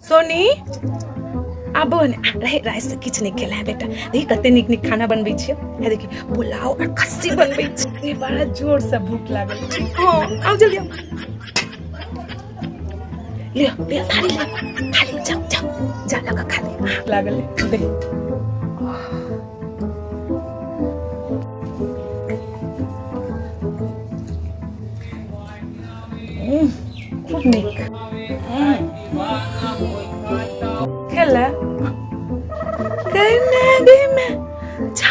सोनी आबो ने रहे राति से किछु नहि खेला है बेटा। देखी कते नीक नीक खाना बनबै छियै। हे देखी पुलाव और खस्सी बनबै छियै। बड़ा जोर से भूख लागल छै। हाँ आओ जल्दी आओ, लियो लियो थाली लियो, थाली जाओ जाओ जा लगा खा ले। लागल है देख। खूब नीक खेला गई मैं, गई मैं जा।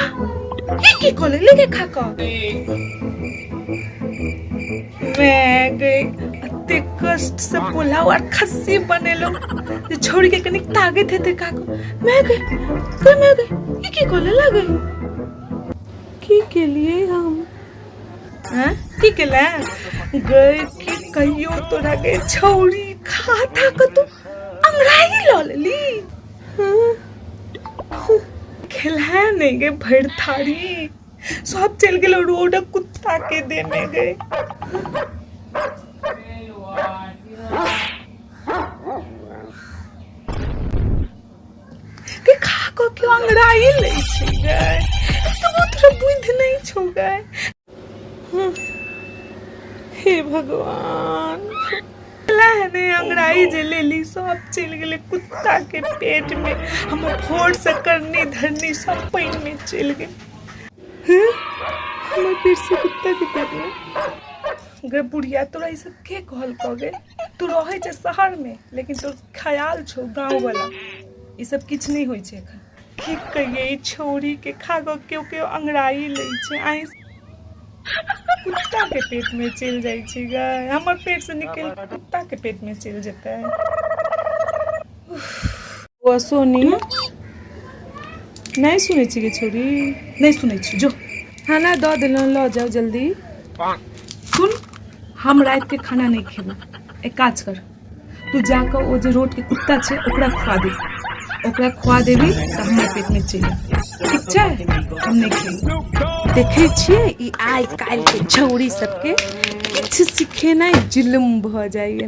ये की कोले लेके खा को मैं गई। अते कष्ट से पुलाव और खस्सी बनेलो जे छोड़ के कनिक ताकत हेते काको। मैं गई गई मैं गई। ये की कोले लगे की के लिए हम हैं की केला गए की कहियो तोरा के छौरी खा था क तू अंगड़ाई ल लेली। खेला नहीं गए भर थारी सब चल गेलो रोड कुत्ता के देने गए के खा कऽ केओ अंगड़ाई लै छै गै। एतबो तोरा बुद्धि नहि छौ गै। हे भगवान, ने अंगड़ाई जे लेली सब चलि गेलै कुत्ता के पेट में। हमर भोर से करनी धरनी सब पानि में चलि गेल। हमर पेट से कुत्ता के पेट में। गे बुढ़िया, तोरा ई सब के कहलकौ गे? तू रहै छै शहर में लेकिन तोर ख्याल छौ गाँव वाला। ई सब किछु नहि होइ छै एखन। की कहियै, ई छौरी के खा कऽ केओ केओ अंगड़ाई लै छै, आइ कुत्ता के पेट में चलि जाइ छै गै। हमर पेट से निकलि कऽ कुत्ता के पेट में चलि जेतै। ओ सोनी, नहि सुनै छी गे छौरी? नहि सुनै छी। जो खाना दऽ देलहुँ, लऽ जाउ जल्दी। सुन, हम रातिके खाना नहि खेबै। एक काज कर, तू जाकऽ ओ जे रोडके कुत्ता छै ओकरा खुआ दे। ओकरा खुआ देबी तऽ हमरा पेटमे चलि, ठीक छै? हम नहि खेबै। देखै छियै ई आइ काल्हिके छौरी सबके किछु सिखेनाइ जुलुम भऽ जाइए।